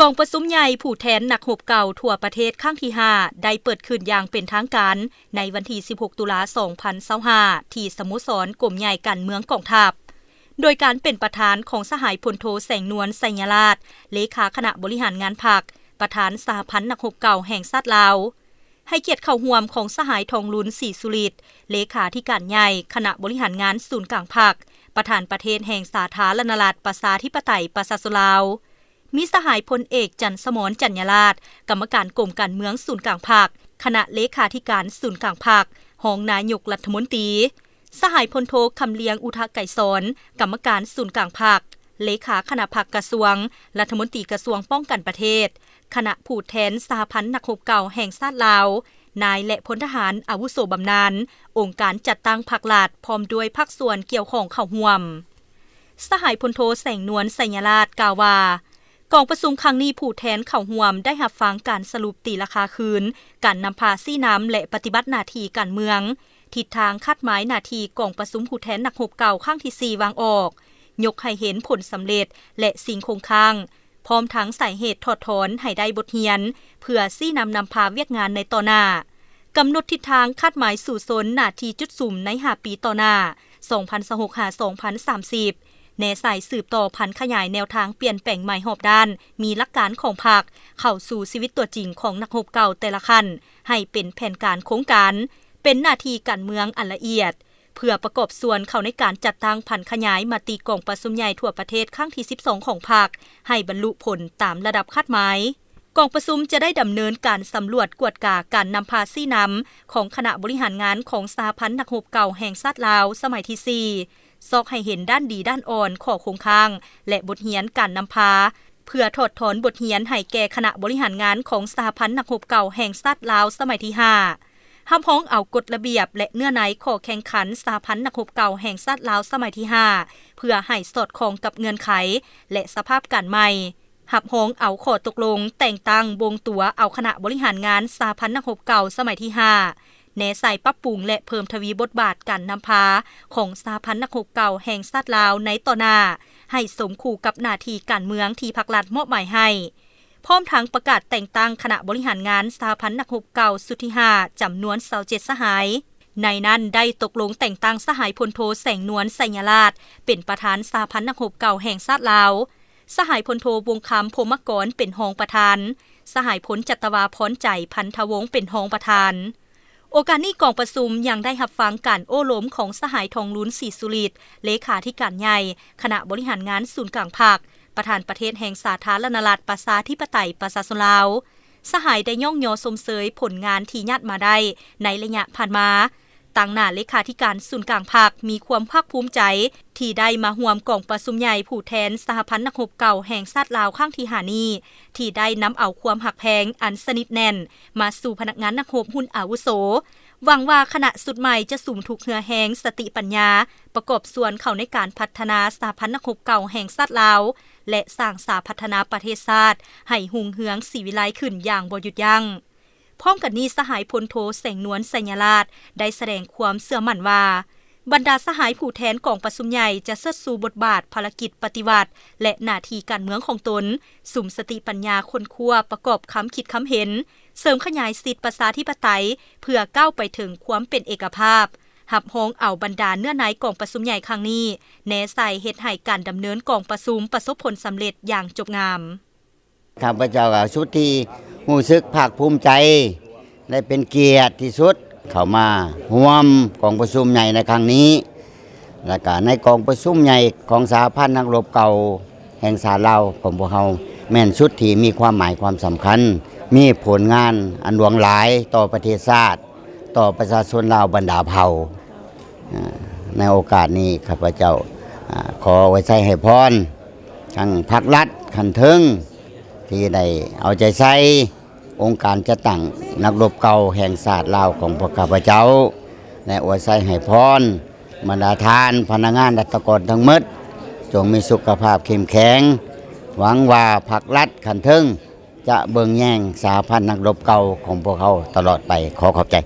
ກອງປະຊຸມໃຫຍ່ຜູ້ແທນນັກຮົບເກົ່າທົ່ວປະເທດຄັ້ງທີຫ້າ ໄດ້ເປີດຂຶ້ນຢ່າງເປັນທາງການໃນວັນທີສິບຫົກ ຕຸລາ ສອງພັນຊາວຫ້າ ທີ່ສະໂມສອນກົມໃຫຍ່ການເມືອງກອງທັບ ໂດຍການເປັນປະທານຂອງສະຫາຍພົນໂທ ແສງນວນ ໄຊຍະລາດ ເລຂາຄະນະບໍລິຫານງານພັກ, ປະທານສະຫະພັນນັກຮົບເກົ່າແຫ່ງຊາດລາວ. ໃຫ້ກຽດເຂົ້າຮ່ວມຂອງສະຫາຍ ທອງລຸນ ສີສຸລິດ ເລຂາທິການໃຫຍ່ຄະນະບໍລິຫານງານສູນກາງພັກ, ປະທານປະເທດແຫ່ງສາທາລະນະລັດ ປະຊາທິປະໄຕ ປະຊາຊົນລາວ. ມີສະຫາຍພົນເອກ ຈັນສະໝອນ ຈັນຍາລາດ ກຳມະການກົມການເມືອງສູນກາງພັກ, ຄະນະເລຂາທິການສູນກາງພັກ, ຮອງນາຍົກລັດຖະມົນຕີ, ສະຫາຍພົນໂທ ຄຳລຽງ ອຸທະໄກສອນ ກຳມະການສູນກາງພັກ, ເລຂາຄະນະພັກກະຊວງ, ລັດຖະມົນຕີກະຊວງປ້ອງກັນປະເທດ, ຄະນະຜູ້ແທນສະຫະພັນນັກຮົບເກົ່າແຫ່ງຊາດລາວ, ນາຍ ແລະ ພົນທະຫານອາວຸໂສບຳນານ, ອົງການຈັດຕັ້ງພັກລັດ ພ້ອມດ້ວຍພາກສ່ວນກ່ຽວຂ້ອງເຂົ້າຮ່ວມ. ສະຫາຍພົນໂທ ແສງນວນ ໄຊຍະລາດ ກ່າວວ່າ ກອງປະຊຸມຄັ້ງນີ້ ຜູ້ແທນເຂົ້າຮ່ວມໄດ້ຮັບຟັງການສະຫຼຸບຕີລາຄາຄືນ ການນຳພາຊີ້ນຳ ແລະ ປະຕິບັດໜ້າທີ່ການເມືອງ, ທິດທາງຄາດໝາຍໜ້າທີ່ກອງປະຊຸມຜູ້ແທນນັກຮົບເກົ່າຄັ້ງທີສີ່ ວາງອອກ, ຍົກໃຫ້ເຫັນຜົນສຳເລັດ ແລະ ສິ່ງຄົງຄ້າງ, ພ້ອມທັງສາເຫດຖອດຖອນໃຫ້ໄດ້ບົດຮຽນ ເພື່ອຊີ້ນຳນຳພາວຽກງານໃນຕໍ່ໜ້າ, ກຳນົດທິດທາງຄາດໝາຍສູ້ຊົນໜ້າທີ່ຈຸດສຸມໃນຫ້າປີຕໍ່ໜ້າ ສອງພັນຊາວຫົກ ຫາ ສອງພັນສາມສິບ ແນໃສ່ສືບຕໍ່ຜັນຂະຫຍາຍແນວທາງປ່ຽນແປງໃໝ່ຮອບດ້ານ ມີຫຼັກການຂອງພັກ ເຂົ້າສູ່ຊີວິດຕົວຈິງຂອງນັກຮົບເກົ່າແຕ່ລະຂັ້ນ ໃຫ້ເປັນແຜນການໂຄງການ, ເປັນໜ້າທີ່ການເມືອງອັນລະອຽດ ເພື່ອປະກອບສ່ວນເຂົ້າໃນການຈັດຕັ້ງຜັນຂະຫຍາຍມະຕິກອງປະຊຸມໃຫຍ່ທົ່ວປະເທດຄັ້ງທີສິບສອງຂອງພັກ ໃຫ້ບັນລຸຜົນຕາມລະດັບຄາດໝາຍ. ກອງປະຊຸມຈະໄດ້ດຳເນີນການສຳຫຼວດກວດກາການນຳພາຊີ້ນຳຂອງຄະນະບໍລິຫານງານຂອງສະຫະພັນນັກຮົບເກົ່າແຫ່ງຊາດລາວສະໄໝທີສີ່ ຊອກໃຫ້ເຫັນດ້ານດີດ້ານອ່ອນ, ຂໍ້ຄົງຄ້າງ ແລະ ບົດຮຽນການນຳພາ ເພື່ອຖອດຖອນບົດຮຽນໃຫ້ແກ່ຄະນະບໍລິຫານງານຂອງສະຫະພັນນັກຮົບເກົ່າແຫ່ງຊາດລາວສະໄໝທີຫ້າ ຮັບຮອງເອົາກົດລະບຽບ ແລະ ເນື້ອໃນຂໍ້ແຂ່ງຂັນສະຫະພັນນັກຮົບເກົ່າແຫ່ງຊາດລາວສະໄໝທີຫ້າ ເພື່ອໃຫ້ສອດຄ່ອງກັບເງື່ອນໄຂ ແລະ ສະພາບການໃໝ່. ຮັບຮອງເອົາຂໍ້ຕົກລົງແຕ່ງຕັ້ງບົ່ງຕົວເອົາຄະນະບໍລິຫານງານສະຫະພັນນັກຮົບເກົ່າສະໄໝທີຫ້າ ແນໃສ່ປັບປຸງ ແລະ ເພີ່ມທະວີບົດບາດການນຳພາຂອງສະຫະພັນນັກຮົບເກົ່າແຫ່ງຊາດລາວໃນຕໍ່ໜ້າ ໃຫ້ສົມຄູ່ກັບໜ້າທີ່ການເມືອງທີ່ພັກລັດມອບໝາຍໃຫ້. ພ້ອມທັງປະກາດແຕ່ງຕັ້ງຄະນະບໍລິຫານງານສະຫະພັນນັກຮົບເກົ່າຊຸດທີຫ້າ ຈຳນວນຊາວເຈັດສະຫາຍ. ໃນນັ້ນໄດ້ຕົກລົງແຕ່ງຕັ້ງສະຫາຍພົນໂທ ແສງນວນ ໄຊຍະລາດ ເປັນປະທານສະຫະພັນນັກຮົບເກົ່າແຫ່ງຊາດລາວ, ສະຫາຍພົນໂທ ວົງຄຳ ພົມມະກອນ ເປັນຮອງປະທານ, ສະຫາຍພົນ ຈັດຕະວາ ພອນໃຈ ພັນທະວົງ ເປັນຮອງປະທານ. ໂອກາດນີ້ກອງປະຊຸມຍັງໄດ້ຮັບຟັງການໂອ້ລົມຂອງສະຫາຍ ທອງລຸນ ສີສຸລິດ ເລຂາທິການໃຫຍ່ຄະນະບໍລິຫານງານສູນກາງພັກ, ປະທານປະເທດແຫ່ງສາທາລະນະລັດປະຊາທິປະໄຕປະຊາຊົນລາວ. ສະຫາຍໄດ້ຍ້ອງຍໍຊົມເຊີຍຜົນງານທີ່ຍາດມາໄດ້ໃນໄລຍະຜ່ານມາ. ຕາງໜ້າເລຂາທິການສູນກາງພັກມີຄວາມພາກພູມໃຈທີ່ໄດ້ມາຮ່ວມກອງປະຊຸມໃຫຍ່ຜູ້ແທນສະຫະພັນນັກຮົບເກົ່າແຫ່ງຊາດລາວຄັ້ງທີຫ້ານີ້ ທີ່ໄດ້ນຳເອົາຄວາມຮັກແພງອັນສະໜິດແໜ້ນມາສູ່ພະນັກງານນັກຮົບຮຸ່ນອາວຸໂສ. ຫວັງວ່າຄະນະຊຸດໃໝ່ຈະສຸມທຸກເຫື່ອແຮງສະຕິປັນຍາ ປະກອບສ່ວນເຂົ້າໃນການພັດທະນາສະຫະພັນນັກຮົບເກົ່າແຫ່ງຊາດລາວ ແລະ ສ້າງສາພັດທະນາປະເທດຊາດໃຫ້ຮຸ່ງເຮືອງສີວິໄລຂຶ້ນຢ່າງບໍ່ຢຸດຢັ້ງ. ພ້ອມກັນນີ້ ສະຫາຍພົນໂທ ແສງນວນ ໄຊຍະລາດ ໄດ້ສະແດງຄວາມເຊື່ອໝັ້ນວ່າ ບັນດາສະຫາຍຜູ້ແທນກອງປະຊຸມໃຫຍ່ຈະເຊີດຊູບົດບາດ, ພາລະກິດປະຕິວັດ ແລະ ໜ້າທີ່ການເມືອງຂອງຕົນ, ສຸມສະຕິປັນຍາຄົ້ນຄວ້າປະກອບຄຳຄິດຄຳເຫັນ, ເສີມຂະຫຍາຍສິດປະຊາທິປະໄຕ ເພື່ອກ້າວໄປເຖິງຄວາມເປັນເອກະພາບ, ຮັບຮອງເອົາບັນດາເນື້ອໃນກອງປະຊຸມໃຫຍ່ຄັ້ງນີ້ ແນໃສ່ເຮັດໃຫ້ການດຳເນີນກອງປະຊຸມປະສົບຜົນສຳເລັດຢ່າງຈົບງາມ. ຂ້າພະເຈົ້າກໍສຸດທີ່ຮູ້ສຶກພາກພູມໃຈ ແລະ ເປັນກຽດທີ່ສຸດເຂົ້າມາຮ່ວມກອງປະຊຸມໃຫຍ່ໃນຄັ້ງນີ້ ແລະ ກະໃນກອງປະຊຸມໃຫຍ່ຂອງສະຫະພັນນັກລົບເກົ່າແຫ່ງຊາດລາວຂອງພວກເຮົາ ແມ່ນສຸດທີ່ມີຄວາມໝາຍຄວາມສຳຄັນ, ມີຜົນງານອັນຫຼວງຫຼາຍຕໍ່ປະເທດຊາດ, ຕໍ່ປະຊາຊົນລາວບັນດາເຜົ່າ. ອາ ໃນໂອກາດນີ້ ຂ້າພະເຈົ້າ ອາ ຂໍອວຍໄຊໃຫ້ພອນ ທັງພັກລັດຂັ້ນເທິງ ທີ່ໄດ້ເອົາໃຈໃສ່ອົງການຈັດຕັ້ງນັກລົບເກົ່າແຫ່ງຊາດລາວຂອງພວກຂ້າພະເຈົ້າ ແລະ ອວຍໄຊໃຫ້ພອນບັນດາທ່ານພະນັກງານລັດຖະກອນທັງໝົດ ຈົ່ງມີສຸຂະພາບເຂັ້ມແຂງ. ຫວັງວ່າພັກລັດຂັ້ນເທິງຈະເບິ່ງແຍງສະຫະພັນນັກລົບເກົ່າຂອງພວກເຮົາຕະຫຼອດໄປ. ຂໍຂອບໃຈ.